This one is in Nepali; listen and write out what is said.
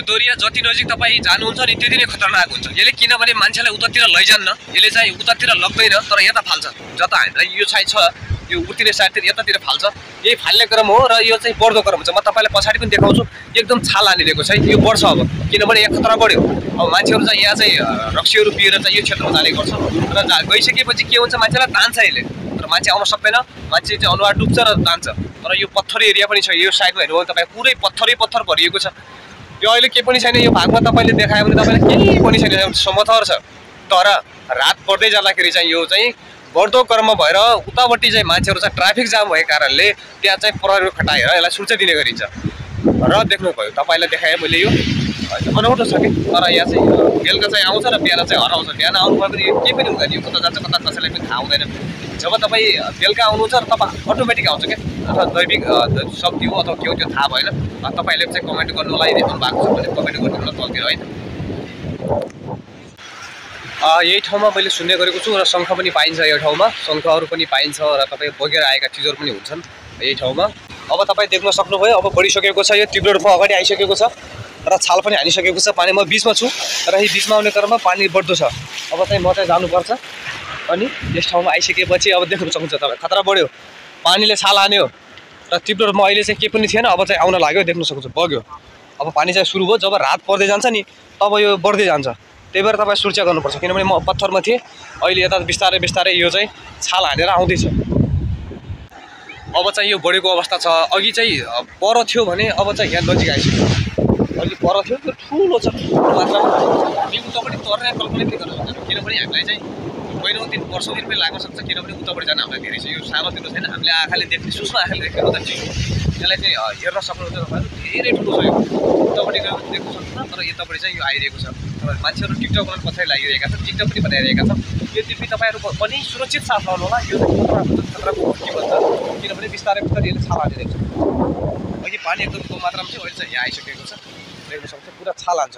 यो दोरिया जति नजिक तपाईँ जानुहुन्छ नि त्यति नै खतरनाक हुन्छ यसले किनभने मान्छेलाई उतातिर लैजान्न यसले चाहिँ उतातिर लग्दैन तर यता फाल्छ जता हामीलाई यो साइड छ यो उतिने साइडतिर यतातिर फाल्छ यही फाल्ने क्रम हो र यो चाहिँ बढ्दो क्रम हुन्छ म तपाईँलाई पछाडि पनि देखाउँछु एकदम छाल हानिरहेको छ यो बढ्छ अब किनभने यहाँ खतरा बढ्यो अब मान्छेहरू चाहिँ यहाँ चाहिँ रक्सीहरू पिएर चाहिँ यो क्षेत्रमा जाने गर्छ र गइसकेपछि के हुन्छ मान्छेलाई तान्छ यसले तर मान्छे आउन सक्दैन मान्छे चाहिँ अनुहार डुब्छ र तान्छ तर यो पत्थर एरिया पनि छ यो साइडमा हेर्नु तपाईँ पुरै पत्थरै पत्थर भरिएको छ यो अहिले केही पनि छैन यो भागमा तपाईँले देखायो भने तपाईँलाई केही पनि छैन समथर छ तर रात पर्दै जाँदाखेरि चाहिँ यो चाहिँ बढ्दो क्रममा भएर उतापट्टि चाहिँ मान्छेहरू चाहिँ ट्राफिक जाम भएको कारणले त्यहाँ चाहिँ प्रहरी खटाएर यसलाई सुल्चा दिने गरिन्छ र देख्नुभयो तपाईँलाई देखाएँ मैले यो अनौठो छ कि तर यहाँ चाहिँ बेलुका चाहिँ आउँछ र बिहान चाहिँ हराउँछ बिहान आउनुभयो भने केही पनि हुँदैन यो कता जान्छ कता कसैलाई पनि थाहा हुँदैन जब तपाईँ बेलुका आउनुहुन्छ र तपाईँ अटोमेटिक आउँछ क्या अथवा दैविक शक्ति हो अथवा के हो त्यो थाहा भएन तपाईँहरूले चाहिँ कमेन्ट गर्नु होला हेर्नु भएको छ भने कमेन्ट गरिदिनु होला तलतिर होइन यही ठाउँमा मैले सुन्ने गरेको छु र शङ्ख पनि पाइन्छ यो ठाउँमा शङ्खहरू पनि पाइन्छ र तपाईँ बोकेर आएका चिजहरू पनि हुन्छन् यही ठाउँमा अब तपाईँ देख्न सक्नुभयो अब बढिसकेको छ यो तीव्र रूपमा अगाडि आइसकेको छ र छाल पनि हानिसकेको छ पानी म बिचमा छु र यही बिचमा आउने क्रममा पानी बढ्दो छ अब चाहिँ म चाहिँ जानुपर्छ अनि यस ठाउँमा आइसकेपछि अब देख्न सक्नुहुन्छ तपाईँ खतरा बढ्यो पानीले छाल हान्यो र तीव्र रूपमा अहिले चाहिँ केही पनि थिएन अब चाहिँ आउन लाग्यो देख्न सक्नुहुन्छ बग्यो अब पानी चाहिँ सुरु भयो जब रात पर्दै जान्छ नि तब यो बढ्दै जान्छ त्यही भएर तपाईँ सुरक्षा गर्नुपर्छ किनभने म पत्थरमा थिएँ अहिले यता बिस्तारै बिस्तारै यो चाहिँ छाल हानेर आउँदैछ अब चाहिँ यो बढेको अवस्था छ अघि चाहिँ पर थियो भने अब चाहिँ यहाँ नजिक आइसक्यो अघि पर थियो त्यो ठुलो छ मात्रामा हामी उतापट्टि तर्ने कल्पना पनि गर्न सक्दैनौँ किनभने हामीलाई चाहिँ महिनौ दिन वर्षौँ दिन पनि लाग्न सक्छ किनभने उतापट्टि जान हामीलाई धेरै छ यो सानोतिनो छैन हामीले आँखाले देख्ने सूक्ष्म आँखाले देख्ने मात्रै चिज यसलाई चाहिँ हेर्न सक्नुहुन्छ तपाईँहरू धेरै ठुलो छ यो उतापट्टि देख्न सक्नुहुन्छ तर यतापट्टि चाहिँ यो आइरहेको छ मान्छेहरू टिकटक बनाउनु पछाडि लागिरहेका छन् टिकटक पनि बनाइरहेका छन् यो टिपी तपाईँहरू पनि सुरक्षित साथ लाउनु होला यो खतराको के भन्छ किनभने बिस्तारै बिस्तारै यसले छाल हानिरहेको छ अघि पानी एकदम कम मात्रामा थियो अहिले चाहिँ यहाँ आइसकेको छ देख्न सक्छ पुरा छाल हान्छ